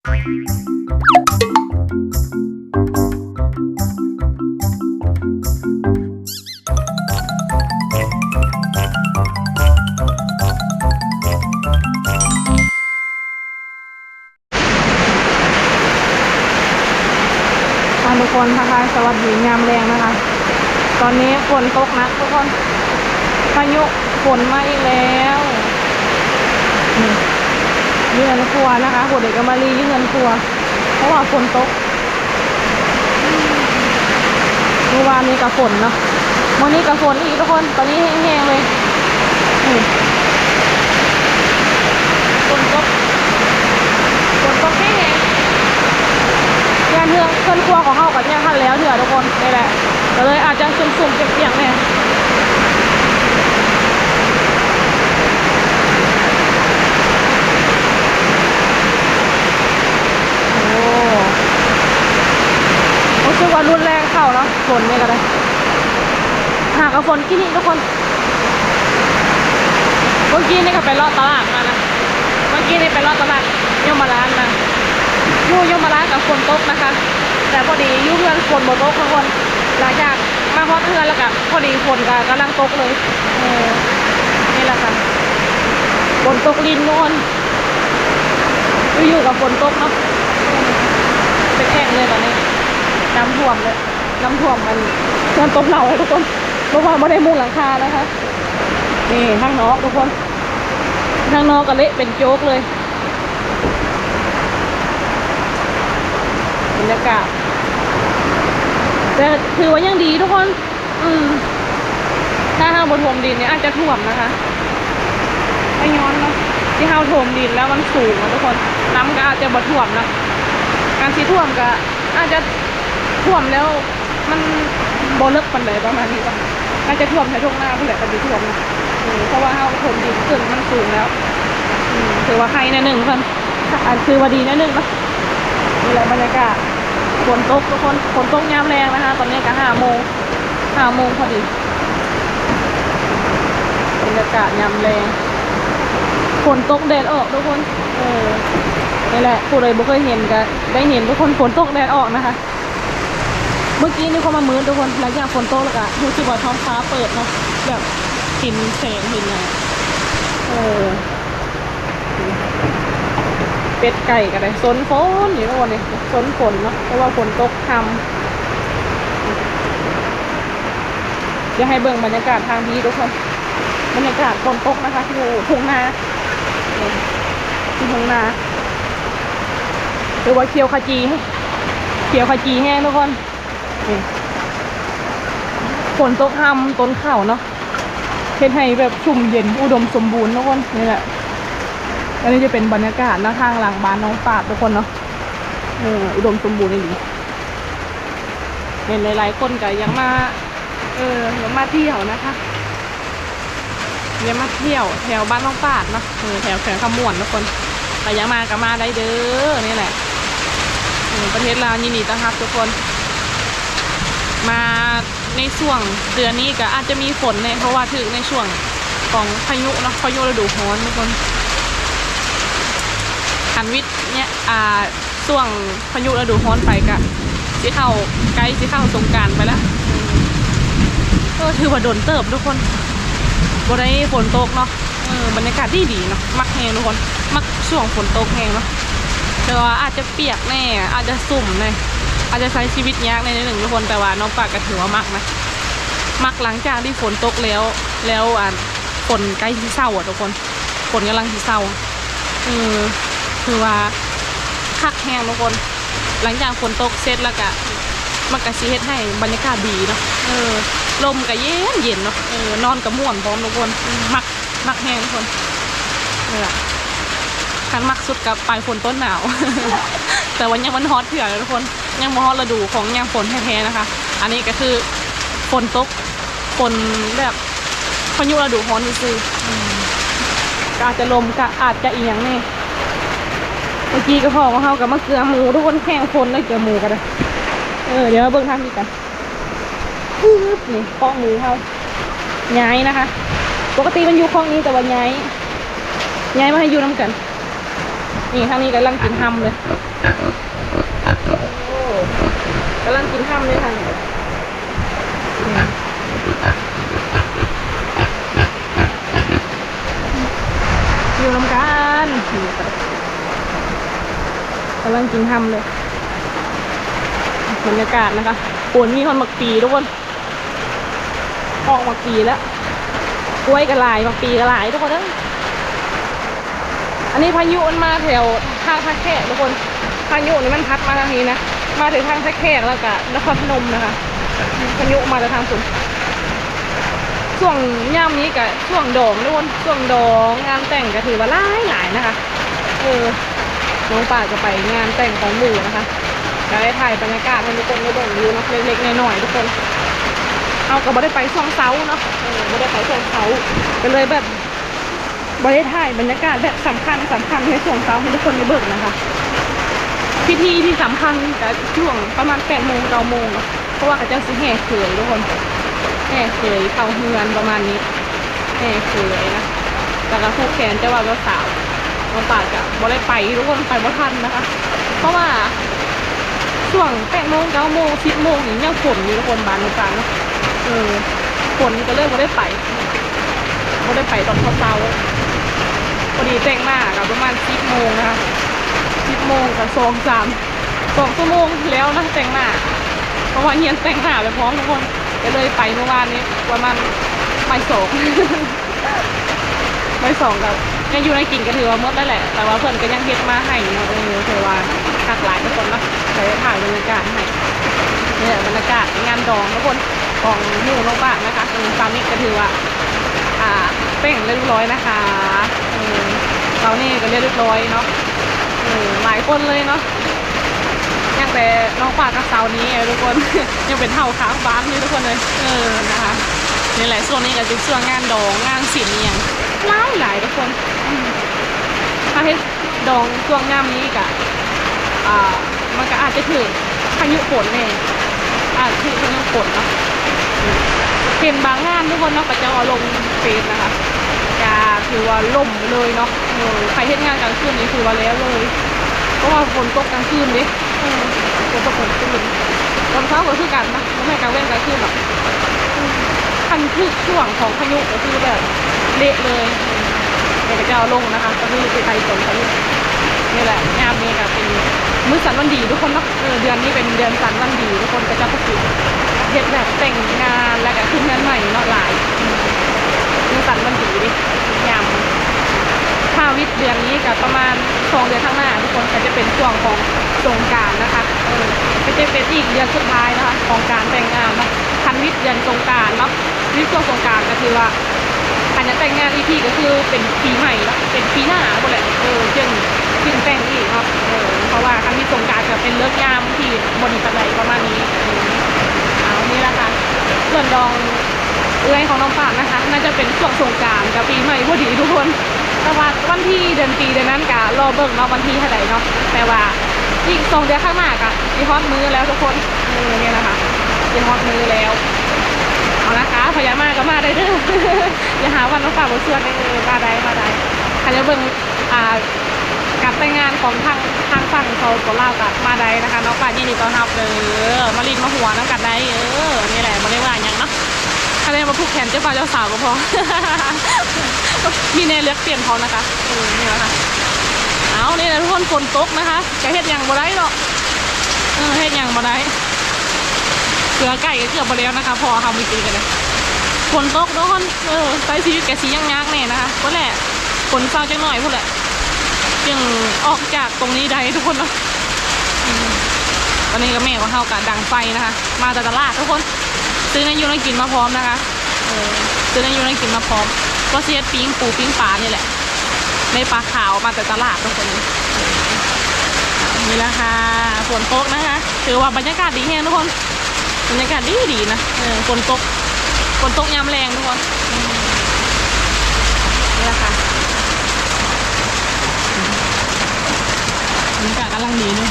ค่ะทุกคน ทักทายสวัสดียามแลงนะคะ ตอนนี้ฝนตกหนักทุกคน พายุฝนมาอีกแล้ว นี่ อยู่เฮือนครัวนะคะ ผู้ใดก็มาลีอยู่เฮือนครัว เพราะว่าฝนตก เมื่อวานนี้ก็ฝนเนาะ มื้อนี้ก็ฝนอีกทุกคน ตอนนี้แห้งๆ เลย นี่ ฝนตก ฝนตกแห้งๆ งานเฮือน เฮือนครัวของเฮาก็ยังทันแล้วเทื่อทุกคน นี่แหละ ก็เลยอาจจะซุ่มๆ เปียกๆ แหน่ โอ้ รู้สึกว่ารุนแรงเข้าเนาะ ฝนนี่ก็ได้ หากะฝนกิริทุกคน เมื่อกี้นี่ก็ไปเลาะตลาดมานะ เมื่อกี้นี่ไปเลาะตลาดยมราชมา อยู่ยมราชก็ฝนตกนะคะ แต่พอดีอยู่เฮือนฝนบ่ตกทุกคน หลังจากมาฮอดเฮือนแล้วก็พอดีฝนก็กำลังตกเลย เออ นี่แหละค่ะ ฝนตกรินทุกคน อยู่ๆ ก็ฝนตกเนาะ เป็นแอ่งเลยตอนนี้ น้ำท่วมเลย น้ำท่วมมัน เฮือนตกเหล่าเลยทุกคน เพราะว่าบ่ได้มุงหลังคานะคะ นี่ทางนอกทุกคน ทางนอกก็เละเป็นโจ๊กเลย บรรยากาศ แต่ถือว่ายังดีทุกคน อืม ถ้าเฮาบ่ถมดินนี่อาจจะท่วมนะคะ ก็ย้อนเนาะ ที่เฮาถมดินแล้วมันสูงอะทุกคน น้ำก็อาจจะบ่ท่วมเนาะ การสิท่วมก็อาจจะท่วมแล้ว มันบ่เลิกปานใด ประมาณนี้บ่ น่าจะท่วมแถวทุ่งนาพู้นแหละ คันสิท่วมนะ เออ เพราะว่าเฮาถมดินขึ้น มันสูงแล้ว อืม ถือว่าไคแนวหนึ่งเพิ่น อัน ถือว่าดีแนวหนึ่งเนาะ นี่แหละบรรยากาศ ฝนตกทุกคน ฝนตกยามแลงนะคะ ตอนนี้ก็ห้าโมง ห้าโมงพอดี บรรยากาศยามแลง ฝนตกแดดออกทุกคน เออ นี่แหละ ผู้ใดบ่เคยเห็นก็ได้เห็นทุกคน ฝนตกแดดออกนะคะ เมื่อกี้นี่ก็มามืดทุกคน หลังจากฝนตกแล้วก็รู้สึกว่าท้องฟ้าเปิดเนาะ แบบเห็นแสงเห็นหยัง เออ เป็ดไก่ก็ได้ ซนฝนอยู่ทุกคนนี่ ซนฝนเนาะ เพราะว่าฝนตกค่ำ เดี๋ยวให้เบิ่งบรรยากาศทางพี้ทุกคน บรรยากาศฝนตกนะคะ อยู่ทุ่งนา นี่ ที่ทุ่งนา ถือว่าเขียวขจี เขียวขจีแฮงทุกคน นี่ ฝนตกฮ่ำต้นข้าวเนาะ เฮ็ดให้แบบชุ่มเย็น อุดมสมบูรณ์ทุกคน นี่แหละ อันนี้จะเป็นบรรยากาศเนาะ ทางหลังบ้านน้องปาดทุกคนเนาะ เออ อุดมสมบูรณ์อีหลี เห็นหลายๆ คนก็อยากมา เออ อยากมาเที่ยวนะคะ อยากมาเที่ยวแถวบ้านน้องปาดเนาะ เออ แถวแขวงคำม่วนทุกคน ถ้าอยากมาก็มาได้เด้อ นี่แหละ เออ ประเทศลาวยินดีต้อนรับทุกคน มาในช่วงเดือนนี้ก็อาจจะมีฝนแหน่ เพราะว่าถืกในช่วงของพายุเนาะ พายุฤดูร้อนทุกคน คันวิทย์เนี่ย อ่า ช่วงพายุฤดูร้อนไปก็สิเข้า ใกล้สิเข้าสงกรานต์ไปแล้ว เออ ถือว่าโดนเติบทุกคน บ่ได้ฝนตกเนาะ เออ บรรยากาศดีๆ เนาะ มักแฮงทุกคน มักช่วงฝนตกแฮงเนาะ แต่ว่าอาจจะเปียกแหน่ อาจจะซุ่มแหน่ อาจจะใช้ชีวิตยากแหน่นิดหนึ่งทุกคน แต่ว่าน้องปาดก็ถือว่ามักนะ มักหลังจากที่ฝนตกแล้ว แล้ว อ่า ฝนใกล้สิเซาอะทุกคน ฝนกำลังสิเซา เออ คือว่าคักแฮงทุกคน หลังจากฝนตกเสร็จแล้วก็ มันก็สิเฮ็ดให้บรรยากาศดีเนาะ เออ ลมก็เย็นๆ เนาะ เออ นอนก็ม่วนพร้อมทุกคน อืม มัก มักแฮงทุกคน นี่ล่ะ คันมักสุดก็ปลายฝนต้นหนาว แต่ว่ายังบ่ฮอดเทื่อนะทุกคน ยังบ่ฮอดฤดูของยามฝนแท้ๆ นะคะ อันนี้ก็คือฝนตก ฝนแบบพายุฤดูร้อนซื่อๆ อืม ก็อาจจะลม ก็อาจจะอีหยังแหน่ เมื่อกี้ก็พ้อของเฮาก็มาเกือหมูทุกคน แข่งฝนได้เกือหมูก็ได้ เออ เดี๋ยวมาเบิ่งทางนี้กัน ปึ๊บ นี่คอกหมูเฮา ย้ายนะคะ ปกติมันอยู่คอกนี้แต่ว่าย้าย ย้ายมาให้อยู่นำกัน ນີ້ ທາງນີ້ກຳລັງກິນຮຳເລີຍ ໂອ້ ກຳລັງກິນຮຳເລີຍ ທາງນີ້ ຢູ່ນຳກັນ ກຳລັງກິນຮຳເລີຍ ບັນຍາກາດນະຄະ ໂອ້ ມີຮອດໝາກປີທຸກຄົນ ອອກໝາກປີແລ້ວ ກ້ວຍກໍຫຼາຍ ໝາກປີກໍຫຼາຍທຸກຄົນເອີຍ. ອັນນີ້ພາຍຸມັນມາແຖວທາງທ່າແຂກທຸກຄົນ ພາຍຸນີ້ມັນພັດມາທາງນີ້ນະ ມາແຖວທາງທ່າແຂກ ແລ້ວກະນະຄອນພະນົມນະຄະ ພາຍຸມາແຕ່ທາງພຸ້ນ. ຊ່ວງຍາມນີ້ກະຊ່ວງດອງທຸກຄົນ ຊ່ວງດອງງານແຕ່ງກະຖືວ່າຫຼາຍໆນະຄະ ເອີ ນ້ອງປາດກໍໄປງານແຕ່ງຂອງໝູ່ນະຄະ ກະໄດ້ຖ່າຍບັນຍາກາດໃຫ້ທຸກຄົນໄດ້ເບິ່ງຢູ່ເນາະ ເລັກໆນ້ອຍໆທຸກຄົນ. ເຮົາກໍບໍ່ໄດ້ໄປຊ່ວງເຊົ້າເນາະ ເອີ ບໍ່ໄດ້ໄປຊ່ວງເຊົ້າ ກໍເລີຍແບບບໍ່ໄດ້ຖ່າຍບັນຍາກາດແບບສຳຄັນໆໃນຊ່ວງເຊົ້າໃຫ້ທຸກຄົນໄດ້ເບິ່ງນະຄະ. ພິທີທີ່ສຳຄັນກໍຊ່ວງປະມານແປດໂມງ ເກົ້າໂມງເນາະ ເພາະວ່າເຂົາເຈົ້າຊິແຫ່ເຂີຍທຸກຄົນ ແຫ່ເຂີຍເຂົ້າເຮືອນປະມານນີ້ ແຫ່ເຂີຍນະ ແລ້ວກໍຜູກແຂນເຈົ້າບ່າວເຈົ້າສາວ. ນ້ອງປາດກະບໍ່ໄດ້ໄປທຸກຄົນ ໄປບໍ່ທັນນະຄະ ເພາະວ່າຊ່ວງແປດໂມງ ເກົ້າໂມງ ສິບໂມງນີ້ຍັງຝົນຢູ່ທຸກຄົນ ບ້ານນ້ອງປາດເນາະ ເອີ ຝົນກໍເລີຍບໍ່ໄດ້ໄປ ບໍ່ໄດ້ໄປຕອນເຊົ້າໆ ພໍດີແຕ່ງໜ້າກໍປະມານສິບໂມງນະຄະ ສິບໂມງກໍສອງ ສາມ ສອງຊົ່ວໂມງແລ້ວນະແຕ່ງໜ້າ ເພາະວ່າຮຽນແຕ່ງໜ້າໄປພ້ອມທຸກຄົນ ກໍເລີຍໄປມື້ວານນີ້ປະມານບ່າຍສອງ ບ່າຍສອງກໍຍັງຢູ່ໃນກິນກໍຖືວ່າໝົດແລ້ວແຫຼະ ແຕ່ວ່າເພິ່ນກໍຍັງເຮັດມາໃຫ້ເນາະ ເອີ ຖືວ່າຄັກຫຼາຍທຸກຄົນເນາະ ກໍໄດ້ຖ່າຍບັນຍາກາດໃຫ້. ນີ້ແຫຼະບັນຍາກາດງານດອງທຸກຄົນ ຂອງໝູ່ນ້ອງປາດນະຄະ ເອີ ສາມີກໍຖືວ່າ ອ່າ ແຕ່ງຮຽບຮ້ອຍນະຄະ ເອີ ສາວເນກໍຮຽບຮ້ອຍເນາະ ເອີ ຫຼາຍຄົນເລີຍເນາະ ຍັງແຕ່ນ້ອງປາດກັບສາວເນທຸກຄົນ ຍັງເປັນເຖົ້າຄ້າງບ້ານຢູ່ທຸກຄົນເອີຍ ເອີ ນະຄະ. ນີ້ແຫຼະ ຊ່ວງນີ້ກໍເປັນຊ່ວງງານດອງງານສິນອີ່ຫຍັງຫຼາຍໆທຸກຄົນ ອືມ ຖ້າເຮັດ ດອງຊ່ວງຍາມນີ້ກະ ອ່າ ມັນກະອາດຈະຖືກພາຍຸຝົນແດ່ ອາດຖືກພາຍຸຝົນເນາະ. ເຫັນບາງງານທຸກຄົນເນາະ ເຂົາເຈົ້າເອົາລົງເຟສນະຄະ ກະຖືວ່າລົ້ມໄປເລີຍເນາະ. ເອີ ໃຜເຮັດງານກາງຄືນນີ້ຖືວ່າແລ້ວເລີຍ ເພາະວ່າຝົນຕົກກາງຄືນເດ້. ເອີ ຝົນຕົກກາງຄືນ ຕອນເຊົ້າກໍຄືກັນນະ ບໍ່ແມ່ນກາງເວັນກາງຄືນດອກ. ຄັນຖືກຊ່ວງຂອງພາຍຸກໍຄືແບບເລະເລີຍ ເຂົາເຈົ້າລົງນະຄະ ກໍຄືໄປໄກສົນໄປ. ນີ້ແຫຼະ ຍາມນີ້ກໍເປັນມື້ສັນວັນດີທຸກຄົນເນາະ. ເອີ ເດືອນນີ້ເປັນເດືອນສັນວັນດີ ທຸກຄົນກໍຈະປະຕິເຮັດແບບແຕ່ງງານ ແລ້ວກໍຂຶ້ນເຮືອນໃໝ່ເນາະ ຫຼາຍ ມື້ສັນວັນດີເດ້. ຍາມ ຖ້າວິດເດືອນນີ້ກໍປະມານສອງເດືອນຂ້າງໜ້າທຸກຄົນ ກໍຈະເປັນຊ່ວງຂອງສົງການນະຄະ. ເອີ ກໍຈະເປັນອີກເດືອນສຸດທ້າຍນະຄະ ຂອງການແຕ່ງງານເນາະ. ຄັນວິດເດືອນສົງການເນາະ ວິດຊ່ວງສົງການກໍຖືວ່າ ຄັນຈະແຕ່ງງານອີກທີກໍຄືເປັນປີໃໝ່ເນາະ ເປັນປີໜ້າພຸ້ນແຫຼະ ເອີ ຈຶ່ງ ຈຶ່ງແຕ່ງອີກເນາະ. ເອີ ເພາະວ່າຄັນມີສົງການກໍເປັນເລີກຍາມທີ່ບໍ່ດີປານໃດປະມານນີ້. ເອີ ເອົາ ນີ້ລະຄະ ສ່ວນດອງ ເອື້ອຍຂອງນ້ອງປາດນະຄະ ໜ້າຈະເປັນຊ່ວງສົງການກັບປີໃໝ່ພໍດີທຸກຄົນ. ແຕ່ວ່າວັນທີເດືອນປີເດືອນນັ້ນກະລໍເບິ່ງເນາະ ວັນທີເທົ່າໃດເນາະ. ແຕ່ວ່າອີກສອງເດືອນຂ້າງໜ້າກະຊິຮອດມື້ແລ້ວທຸກຄົນ. ເອີ ນີ້ນະຄະ ຊິຮອດມື້ແລ້ວ. ເອົານະຄະ ໃຜຢາກມາກໍມາໄດ້ເດີ ຢ່າຫາວ່ານ້ອງປາດບໍ່ຊວນເດີ. ເອີ ມາໄດ້ ມາໄດ້. ຄັນຢາກເບິ່ງ ອ່າ ການແຕ່ງງານຂອງທາງ ທາງຝັ່ງ ສປປ ລາວ ກໍມາໄດ້ນະຄະ ນ້ອງປາດຍິນດີຕ້ອນຮັບເດີ ມາຫຼິ້ນມາຫົວນຳກັນໄດ້. ເອີ ນີ້ແຫຼະ ບໍ່ໄດ້ວ່າຫຍັງເນາະ ຄະແນນບໍ່ຜູກແຂນເຈົ້າບ່າວເຈົ້າສາວກໍພໍ ມີແນວເລືອກປ່ຽນພ້ອມນະຄະ. ເອີ ນີ້ລະຄະ ເອົາ ນີ້ລະທຸກຄົນ ຝົນຕົກນະຄະ ກະເຮັດຫຍັງບໍ່ໄດ້ເນາະ. ເອີ ເຮັດຫຍັງບໍ່ໄດ້ ເກືອໄກ່ກໍເກືອບໍ່ແລ້ວນະຄະ ເພາະວ່າເຮົາມີກິນກັນເດ້ ຝົນຕົກທຸກຄົນ. ເອີ ໃຊ້ຊີວິດກະຊິຍາກໆແດ່ນະຄະ ພຸ້ນແຫຼະ ຝົນເຊົາຈັກໜ້ອຍພຸ້ນແຫຼະ ຈຶ່ງອອກຈາກຕົງນີ້ໄດ້ທຸກຄົນເນາະ. ອືມ ຕອນນີ້ກໍແມ່ຂອງເຮົາກະດັງໄຟນະຄະ ມາແຕ່ຕະຫຼາດທຸກຄົນ ຊື້ແນວຢູ່ແນວກິນມາພ້ອມນະຄະ. ເອີ ຊື້ແນວຢູ່ແນວກິນມາພ້ອມ ວ່າຊິເຮັດປີ້ງປູປີ້ງປານີ້ແຫຼະ ໄດ້ປາຂາວມາແຕ່ຕະຫຼາດທຸກຄົນ. ນີ້ລະຄະ ຝົນຕົກນະຄະ ຖືວ່າບັນຍາກາດດີແຮງທຸກຄົນ ບັນຍາກາດດີໆນະ. ເອີ ຝົນຕົກ ຝົນຕົກຍາມແລງທຸກຄົນ. ນີ້ລະຄະ ບັນຍາກາດກຳລັງດີເນາະ.